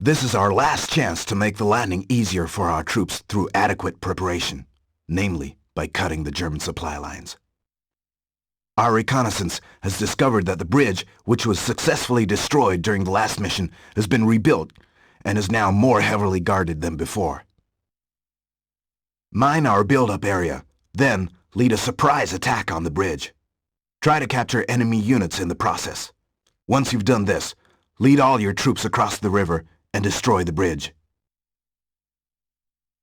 This is our last chance to make the landing easier for our troops through adequate preparation, namely by cutting the German supply lines. Our reconnaissance has discovered that the bridge, which was successfully destroyed during the last mission, has been rebuilt and is now more heavily guarded than before. Mine our build-up area, then lead a surprise attack on the bridge. Try to capture enemy units in the process. Once you've done this, lead all your troops across the river and destroy the bridge.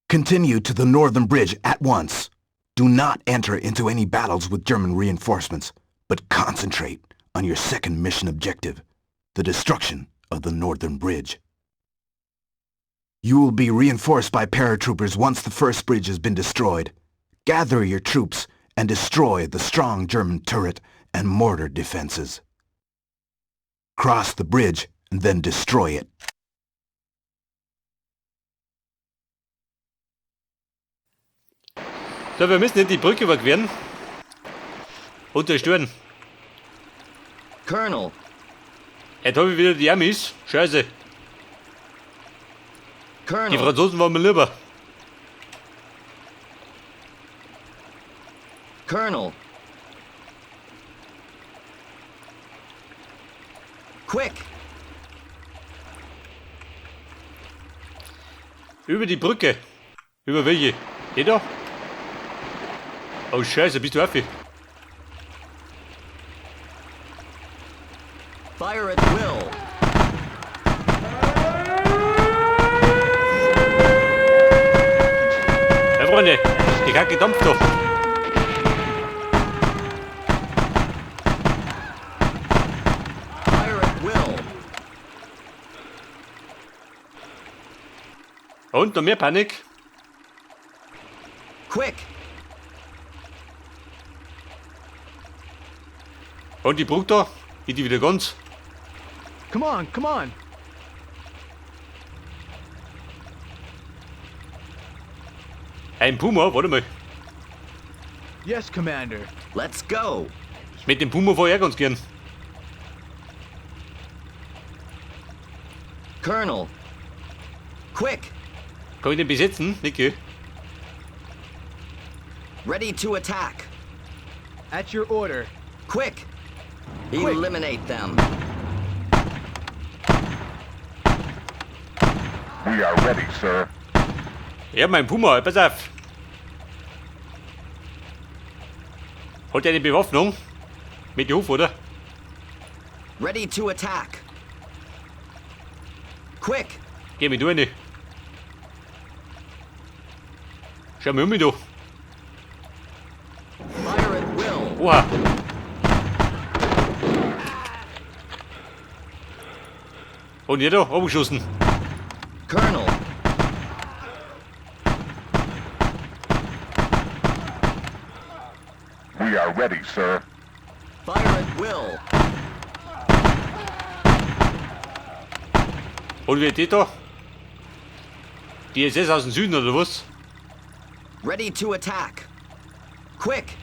Continue to the northern bridge at once. Do not enter into any battles with German reinforcements, but concentrate on your second mission objective, the destruction of the northern bridge. You will be reinforced by paratroopers once the first bridge has been destroyed. Gather your troops and destroy the strong German turret and mortar defenses. Cross the bridge and then destroy it. So, wir müssen jetzt die Brücke überqueren. Und zerstören. Colonel. Jetzt habe ich wieder die Amis. Scheiße. Colonel. Die Franzosen waren mir lieber. Colonel. Quick. Über die Brücke. Über welche? Die da? Oh Scheiße, bist du Affe? Fire at will. Ja, Freunde, die Kacke dampft doch. Fire at will. Und noch mehr Panik. Quick. Und die Brücke da, geht die wieder ganz. Come on, come on. Ein Puma, warte mal. Yes, Commander. Let's go. Mit dem Puma fahr ich auch ganz gern. Colonel. Quick. Kann ich den besetzen? Nicke. Ready to attack. At your order. Quick. Quick. Eliminate them. We are ready, sir. Ja, mein Puma, pass auf. Hat er eine Bewaffnung? Mit Hof, oder? Ready to attack. Quick. Geh mit du eine. Schau mal um mich da. Fire at will. Oha. Und ihr da, abgeschossen. Colonel. We are ready, sir. Fire at will. Und wie geht die da? Die SS aus dem Süden, oder was? Ready to attack. Quick.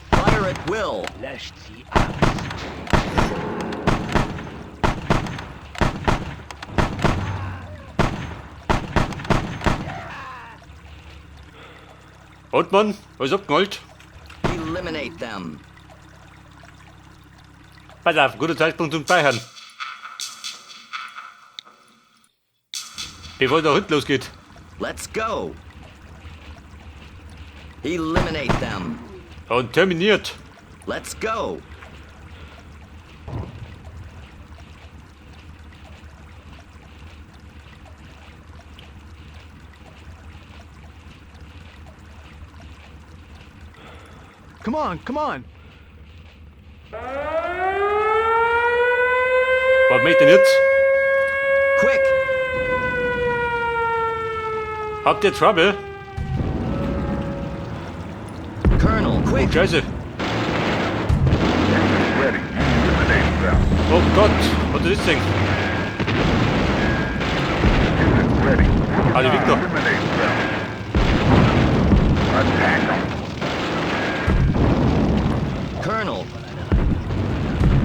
Fire at will. Löscht sie aus. Und Mann, was abgeholt? Eliminate them. Pass auf, guter Zeitpunkt zum Speichern. Bevor der Ritt losgeht. Let's go. Eliminate them. Und terminiert. Let's go. Come on, come on. Was möchte denn jetzt? Quick. Habt ihr Trouble? Colonel, quick. Oh, Scheiße. Ready. Eliminate them. Oh Gott, was ist das denn? Unit ready. Ah, die Victor. Eliminate them. Attack them. Colonel.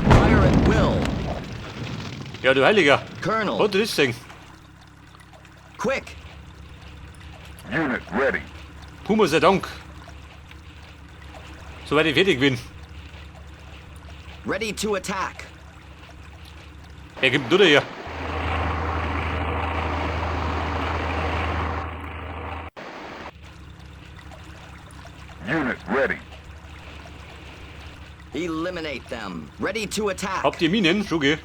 Fire at will. Ja, du Heiliger. Colonel, Hat das gesehen? quick! Unit ready. Puma sei Dank. Soweit ich fertig bin. Ready to attack. Er kommt nur hier. Unit ready. Eliminate them. Ready to attack. Habt ihr Minen? Schon, gell?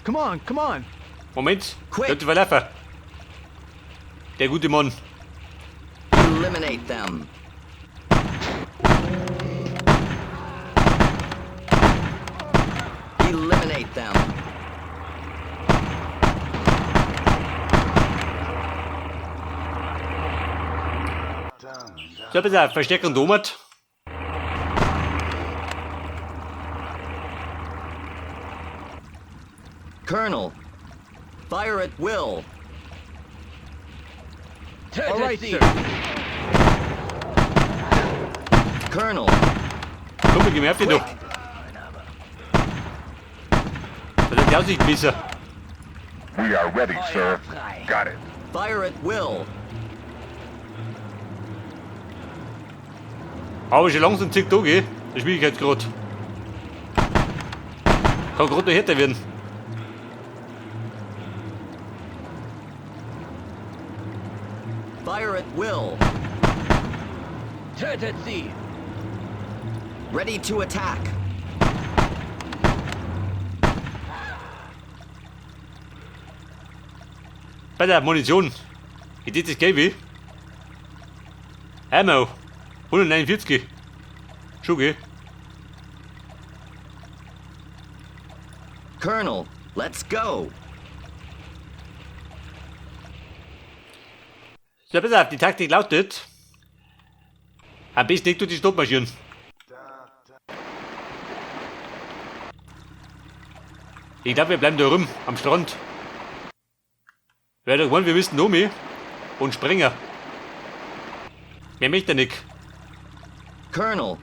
Come on, come on. Moment. Quick. Könnte verlaufen. Der gute Mann. Eliminate them. Eliminate them. So, pass auf, Verstärkung Domat. Colonel, fire at will. All right, sir. Colonel, Komm, wir gehen her, doch. Da sind die Aussicht besser. We are ready, sir. Got it. fire at will. Aber schon langsam zieht da, gell? Der Schwierigkeitsgrad. Kann grad noch härter werden. Fire at will. Tötet sie! Ready to attack. Bei der Munition. Ich tät das geben. Ammo. 149. Schon, gell? Colonel, let's go. So, pass auf, die Taktik lautet: Am besten nicht durch die Stadt marschieren. Ich glaube, wir bleiben da rum, am Strand. Wer doch wollen, wir müssen um und springen. Mehr möchte er nicht. Colonel,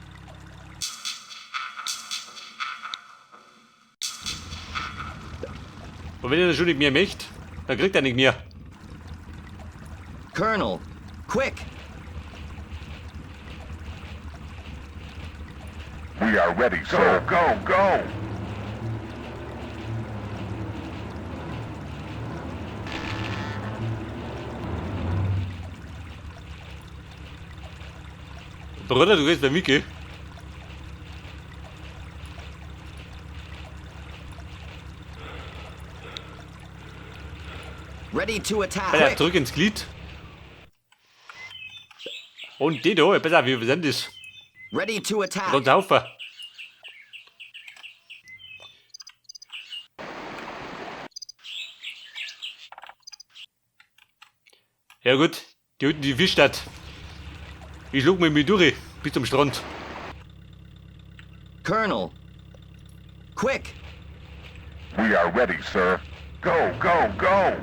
Und wenn er schon nicht mehr möchte, dann kriegt er nicht mehr. Colonel, quick! We are ready, sir. Go, go, go! Bruder, du gehst bei mir, gell? Ready to attack. Pass auf, Quick. zurück ins Glied. Und die da, pass auf, wie sind das? Ready to attack. Ganz Haufen. Ja gut, die unten die Fischstadt. Ich schlug mir mit durch bis zum Strand. Colonel, quick! We are ready, sir. Go, go, go!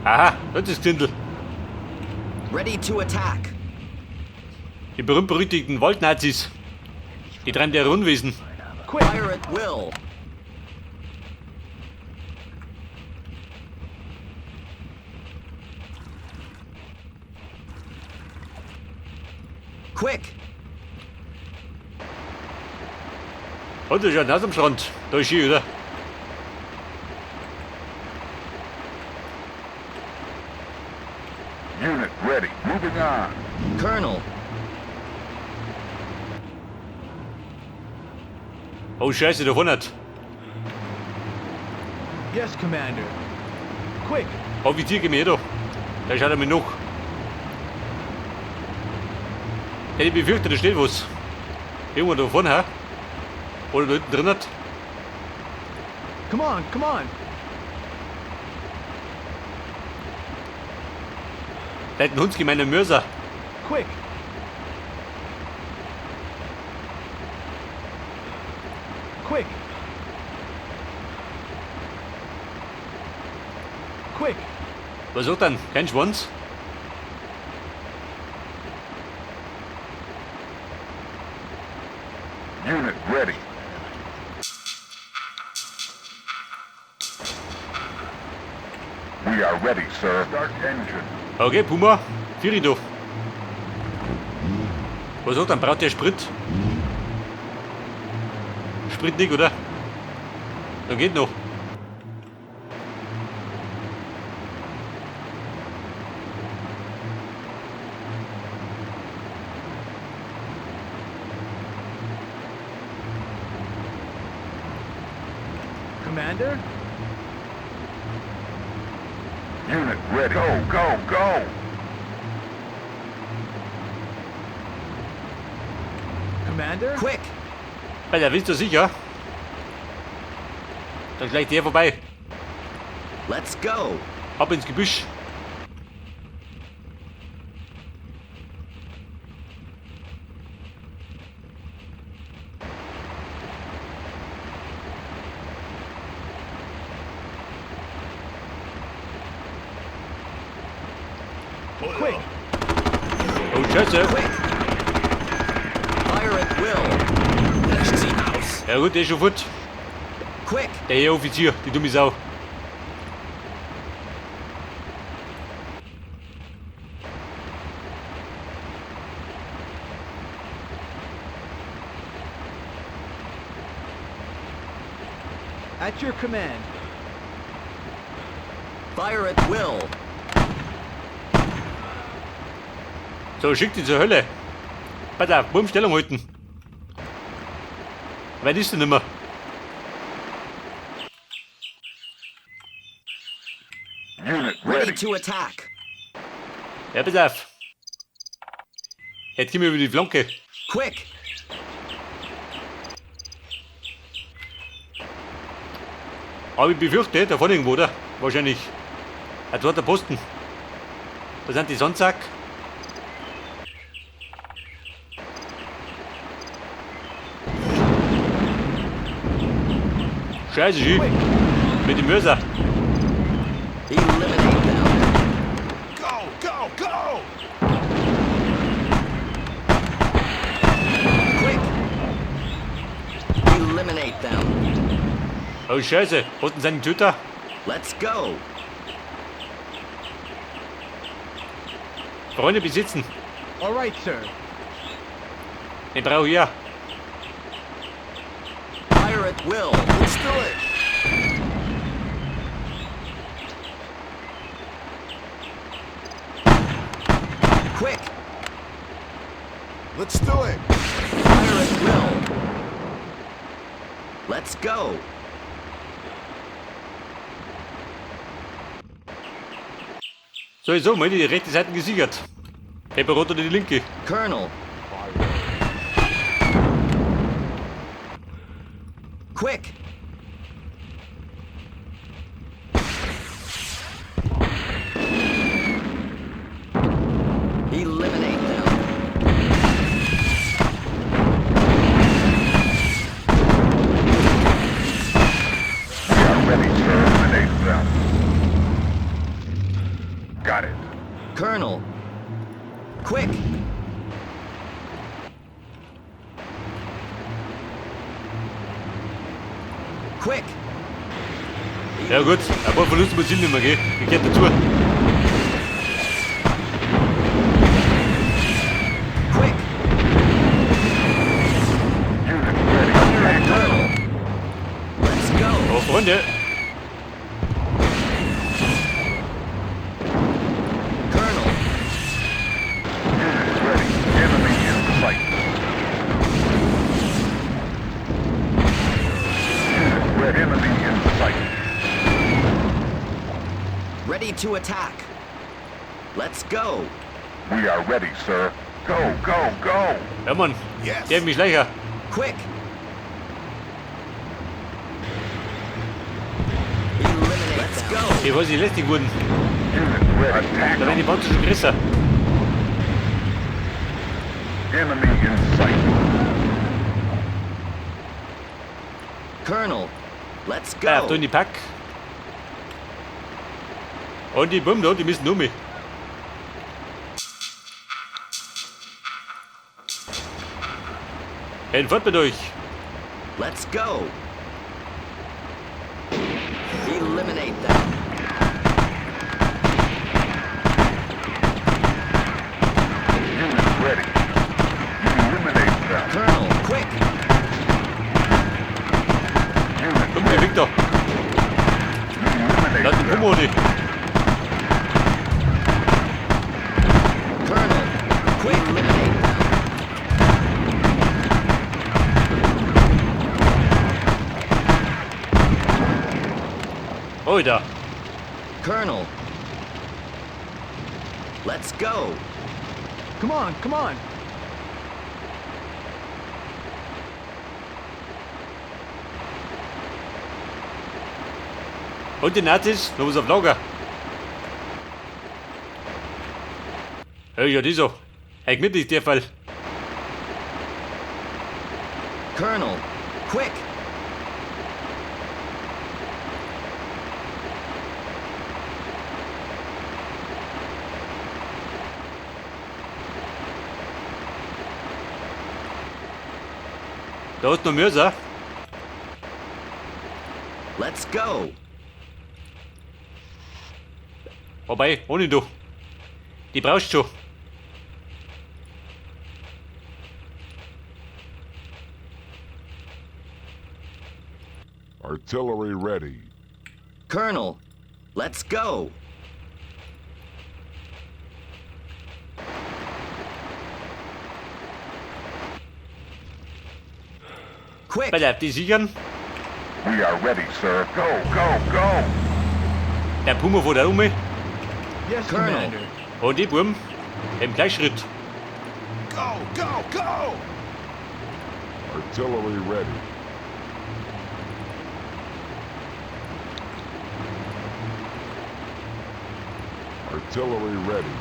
Aha, das ist Tindel. Ready to attack. Die berühmt-berüchtigten Waldnazis. Die treiben der Rundwesen. Quick. Fire at will. Quick! Und das schaut aus am Strand. Da ist schön, oder? Unit ready. Moving on. Colonel, Oh Scheiße, da vorne. Yes, Commander. Quick. Offizier, geh mir her da. Da schaut er mir noch. Ja, ich befürchte, da steht was. Irgendwo da vorne, hä? Oder da hinten drin hat. Come on, come on. Da hat ein hundsgemeiner Mörser. Quick. Quick. Quick. Was sagt dann? Kein Schwanz? Unit ready. We are ready, sir. Start engine. Okay, Puma, Virido. Was hat dann braucht der Sprit? Sprit nicht, oder? Da geht noch. Commander? Unit ready. Go, go, go! Commander? Quick! Alter, bist du sicher? Dann gleich der vorbei. Let's go! Ab ins Gebüsch. Quick! Oh, Scheiße. Quick! Fire at will! Löscht sie aus! Ja gut, der ist schon fort. Quick! Der Herr Offizier, die dumme Sau. At your command. Fire at will! So, schickt ihn zur Hölle. Pass auf, Bumm, Stellung halten. Weit ist er nimmer? Unit Ready ready. to attack! Ja, pass auf. Jetzt gehen wir über die Flanke. Quick! Aber ich befürchte, da vorne irgendwo, oder? Wahrscheinlich. Ein zweiter Posten. Da sind die Sandsack. Scheiße, Schü. Mit dem Mörser. Eliminate them! Go, go, go! Quick! Eliminate them! Oh, Scheiße. Unten sind die Töter. Let's go! Freunde besitzen. All right, sir. Den brauche ich ja. Fire at will! Let's do it! Quick! Let's do it! Fire at will! Let's go! So, so, mal die rechte Seite gesichert. Pepperot oder die linke. Colonel! Quick! Eliminate them. We are ready, sir. Eliminate them. Got it. Colonel! Quick! Quick! Ja gut, ein paar Verluste muss ich nicht mehr, gell? Ich gehört dazu. Quick! Unit ready. Attack. Colonel! Let's go! Oh, Freunde. Colonel! Unit ready. Enemy in sight. Unit ready. Enemy in sight. Ready to attack! Let's go! We are ready, sir. Go, go, go! Ja, Mann. Yes. Der hat mich Schleicher. Quick! Eliminate Let's go! Ich weiß nicht, lästig wurden. Unit ready. Attack. Da werden die Panzer schon größer. Enemy in sight. Colonel, let's Ja, go! da in die Pack. Und die Bumm da, die müssen um mich. Hinfort mit euch. Let's go. Eliminate them. Unit ready. Eliminate them. Colonel, quick. Unit Komm, die ready. Victor. Eliminate Lass den them. Puma nicht. Colonel, quick. Eliminate them. Alter. Colonel. Let's go. Come on, come on. Und die Nazis, noch was auf Lager. Hey, ja, die so. Hey, gemütlich, der Fall. Colonel, quick. Da ist noch Mörser. Let's go. Wobei, ohne du. Die brauchst du schon. Artillery ready. Colonel, let's go. Quick. Pass auf, die sichern. We are ready, sir. Go, go, go! Der Puma vor der um. Yes, Colonel. Commander. Und die Buben im Gleichschritt. Go, go, go! Artillery ready. Artillery ready.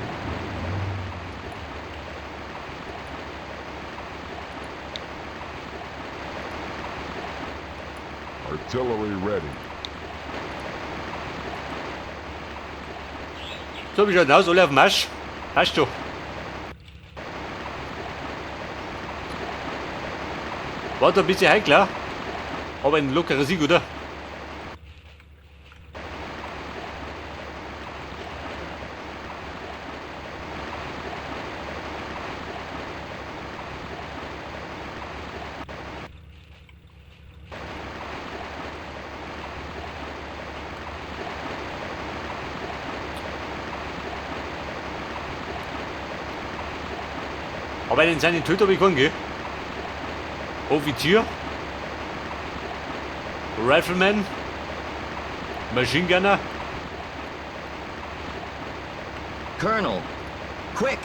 Artillery ready. So, wie schaut aus? Alle auf dem Marsch. Passt schon. War da ein bisschen heikler, aber ein lockerer Sieg, oder? Aber einen seinen Töter habe ich keinen, gell? Offizier. Rifleman. Machine Gunner. Colonel, quick.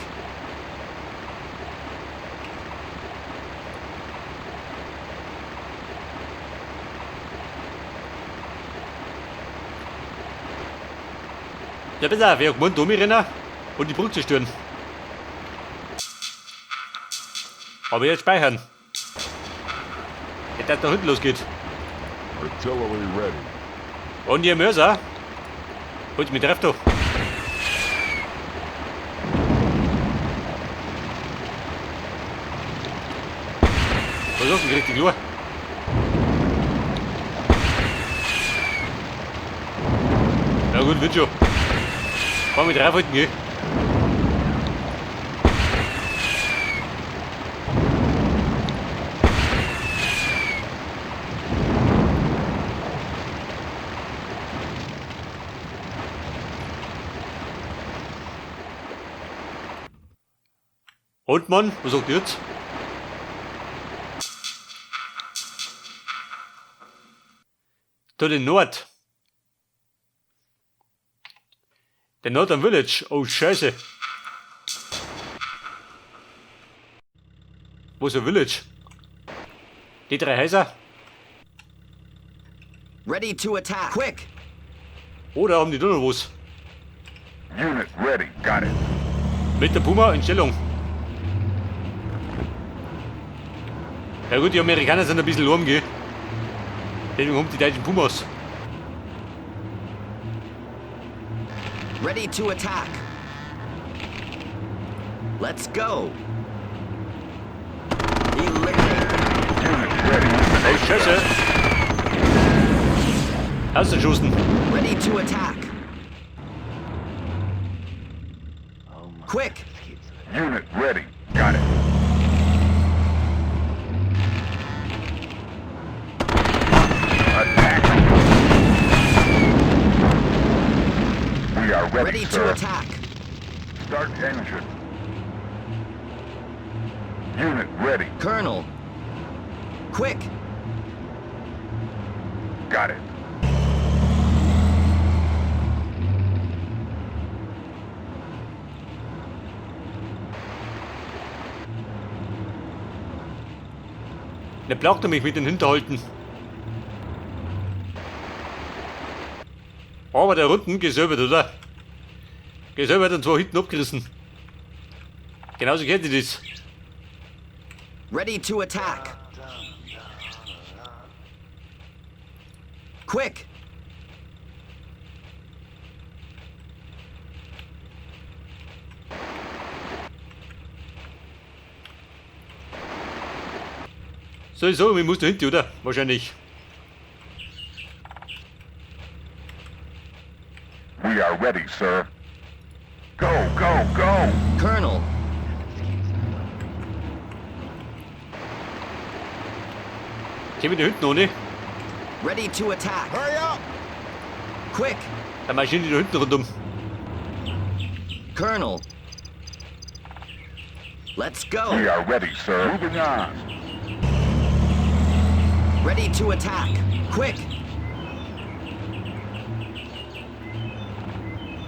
Ja, pass auf, ich hab gemeint, da rennen und die Brücke zerstören. Aber jetzt speichern. Nicht, dass da hinten losgeht. Artillery ready. Und ihr Mörser. Holt mich treff doch. Was ist denn richtig klar? Na gut, wird schon. Fahr mit draufhalten, gell? Und Mann, was sagt ihr jetzt? To den Nord. Der Northern Village. Oh Scheiße. Wo ist der Village? Die drei Häuser? Ready to attack. Quick. Oder haben die da noch was? Unit ready. Got it. Mit der Puma in Stellung. Ja gut, die Amerikaner sind ein bisschen arm, gell? Deswegen haben die deutschen Pumas. Ready to attack. Let's go. Eliminate them. Oh, Scheiße. Ausgeschossen. Ready to attack. Quick! Unit ready. Got it. Attack. We are ready, Ready sir. to attack. Start engine. Unit ready. Colonel. Quick! Got it. Der plagt mich mit den Hinterhalten. Aber der Runden gesäubert, oder? Gesäubert und zwar hinten abgerissen. Genauso kennt ihr das. Ready to attack. Quick! So, ich muss da hinten, oder? Wahrscheinlich. We are ready, sir. Go, go, go! Colonel. Kämen da hinten ohne? Ready to attack. Hurry up! Quick! Da marschieren die da hinten rundum. Colonel. Let's go. We are ready, sir. Moving on. Ready to attack. Quick!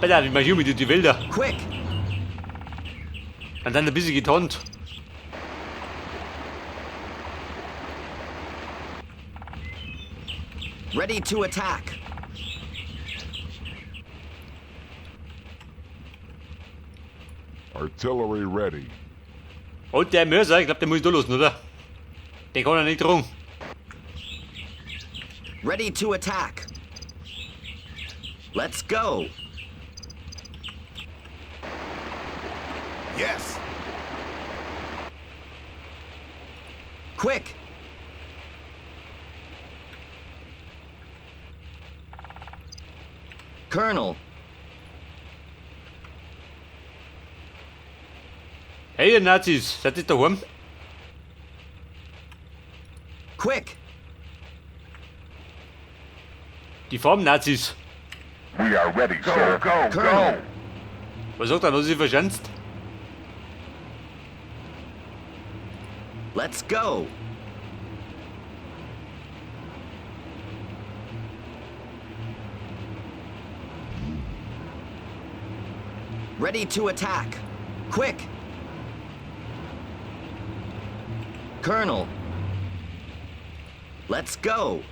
Alter, die marschieren mit durch die Wälder. Quick! Dann sind ein bisschen getarnt. Ready to attack. Artillery ready. Und der Mörser, ich glaub, der muss ich da losen, oder? Den kann er nicht rum. Ready to attack. Let's go. Yes! Quick! Colonel. Hey, ihr Nazis, seid ihr daheim? Quick! Die Farm-Nazis. We are ready, sir. Go, go, Colonel. go! Was sagt er, was sich verschanzt? Let's go. Ready to attack. Quick! Colonel. Let's go.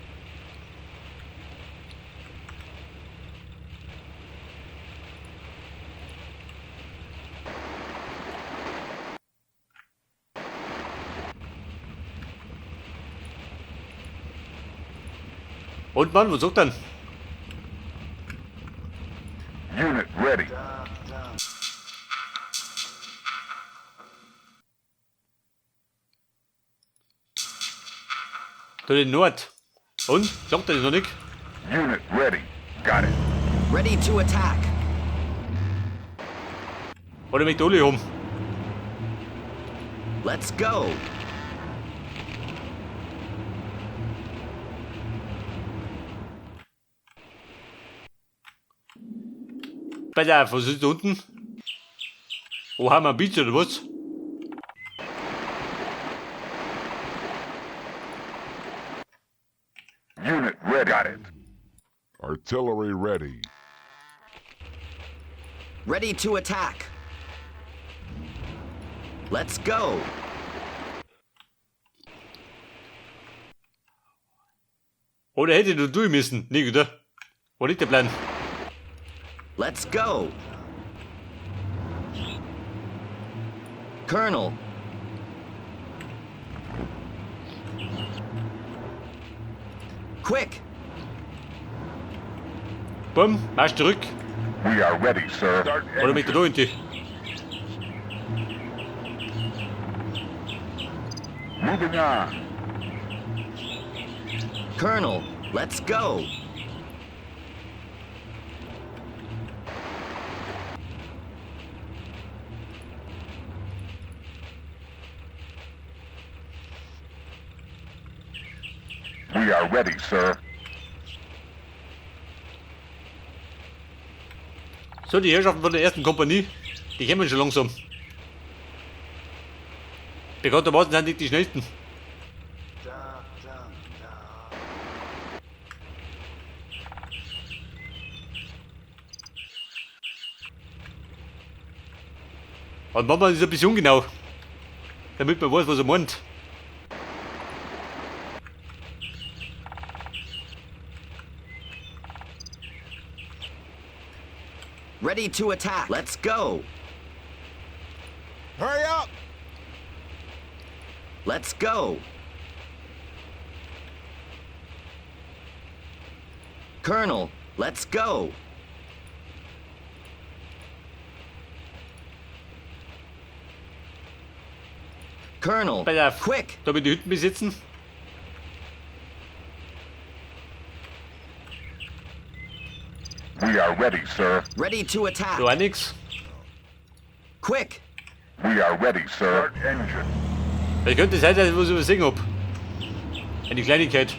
Und Mann, was sagt er? Unit ready. Da den Nord. Und? Sagt er das noch nicht? Unit ready. Got it. Ready to attack. Oder mit Oli um? Let's go. Pass auf, was ist da unten? Oh, haben wir ein Beach oder was? Unit ready. Got it. Artillery ready. Ready to attack. Let's go. Oder hätte ich nur durch müssen? Nicht, oder? War nicht der Plan. Let's go. Colonel. Quick! Bumm, Marsch zurück. We are ready, sir. Start Oder mit der engine. da hinten. Moving on. Colonel, let's go. We are ready, sir. So, die Herrschaften von der ersten Kompanie, die kommen schon langsam. Bekanntermaßen sind nicht die schnellsten. Und manchmal ist es ein bisschen ungenau, damit man weiß, was er meint. Ready to attack. Let's go. Hurry up! Let's go. Colonel, let's go. Colonel, Pass auf. quick. Da mit die Hütten besitzen. We are ready, sir. Ready to attack. Da auch nix. Quick. We are ready, sir. Start engine. Es könnte sein, dass ich was übersehen hab. Eine Kleinigkeit.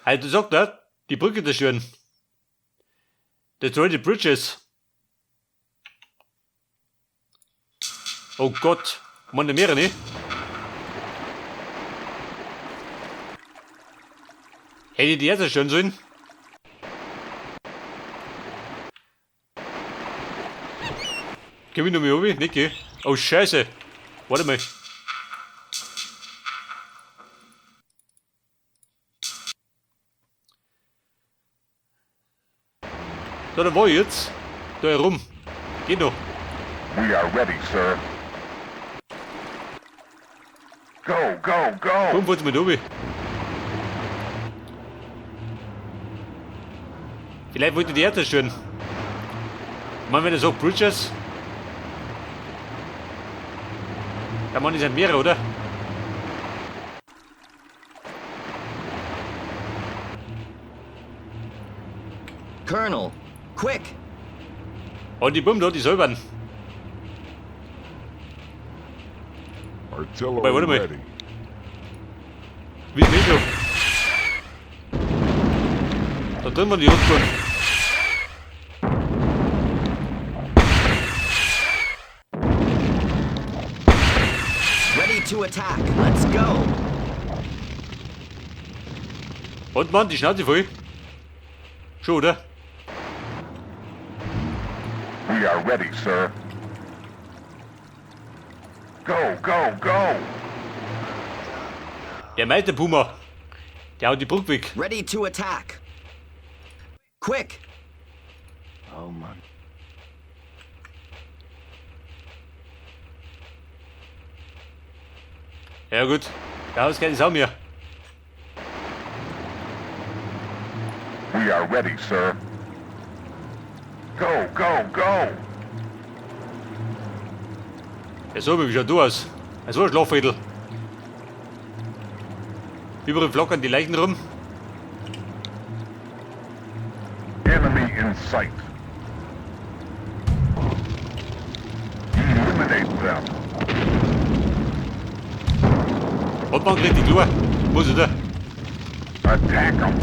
Also sagt er, die Brücke zerstören. Destroy the bridges. Oh Gott, man, da mehrere, ne? Hätte die erste zerstören sollen? Komm ich noch mal runter? Nicht, gell? Oh Scheiße. Warte mal. So, da war ich jetzt. Da herum. Geht noch. We are ready, sir. Go, go, go! Komm, fahrt's mal runter. Vielleicht wollte die Erde zerstören. Ich meine, wenn er sagt Bridges. Der Mann ist ein mehrere, oder? Colonel, quick. Und die Bomben da, die säubern. Artillery Wait, wait a minute. ready. Wie ist schon? Da drin waren die Rotburen. Ready to attack. Let's go. Und Mann, die Schnauze voll. Schon, oder? We are ready, sir. Go, go, go! Der Meister Puma. Der haut die Brücke weg. Ready to attack. Quick. Oh Mann. Ja gut, da ist keine Sau mehr. We are ready, sir. Go, go, go! Ja, so, wie schaut du aus? So ein Schlafviertel. Überall flackern die Leichen rum. Enemy in sight. Eliminate them. Und man kriegt die Klo. Muss ich da? Attack them.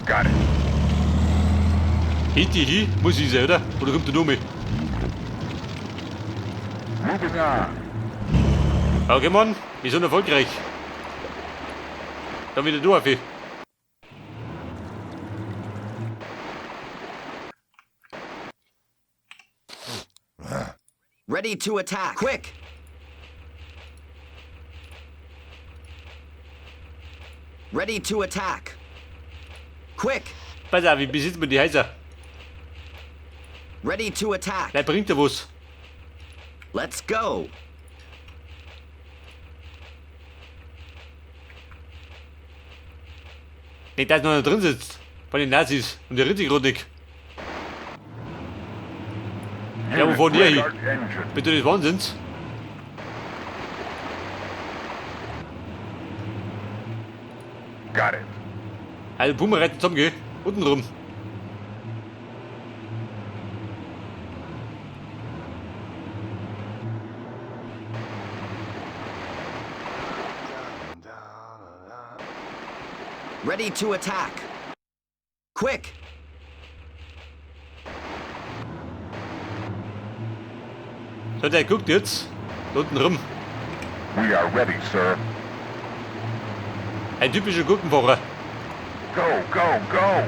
Got it. Hit die hin, muss ich sein, oder? Oder kommt der noch mehr? Moving on. Okay, Mann, wir sind erfolgreich. Dann wieder du, Affi. Ready to attack. Quick. Ready to attack. Quick. Pass auf, wie besitzt man die Häuser? Ready to attack. Vielleicht bringt er was. Let's go! Nicht, dass noch einer drin sitzt. Von den Nazis. Und der richtig rundig. Ja, wo fahren die Unit hin? start engine. Bitte des Wahnsinns. Got it. Also Puma retten zusammen, gell? Unten rum. Ready to attack! Quick! So, der guckt jetzt. Da unten rum. We are ready, sir. Ein typischer Gurkenfahrer. Go, go, go!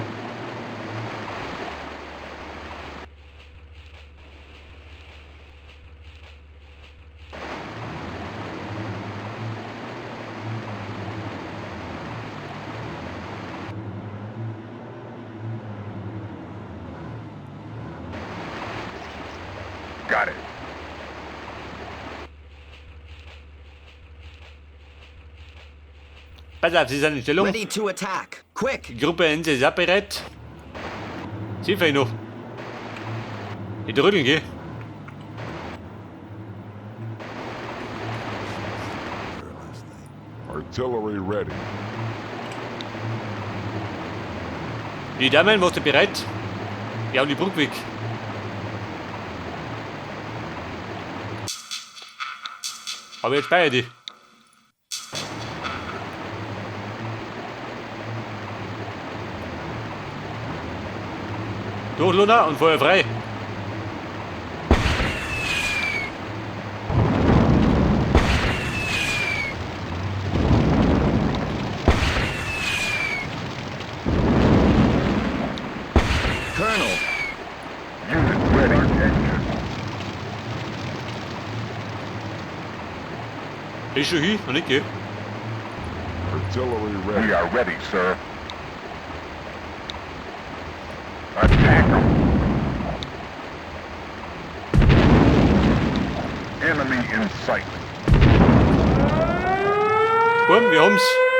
Got it. Pass auf, sie sind in Stellung. Ready to attack! Quick! Die Gruppe 1 ist auch bereit. Sie fehlen noch. Die drücken, gell? Artillery ready. Die Damen, warst du bereit? Ja, und die Brücke weg. Aber jetzt bei die. Durch, Luna, und Feuer frei. Colonel! Unit ready. Engine. Ist schon hin, noch nicht, gell? Artillery We ready. are ready, sir. Attack 'em. Enemy in sight. Bumm, wir haben's.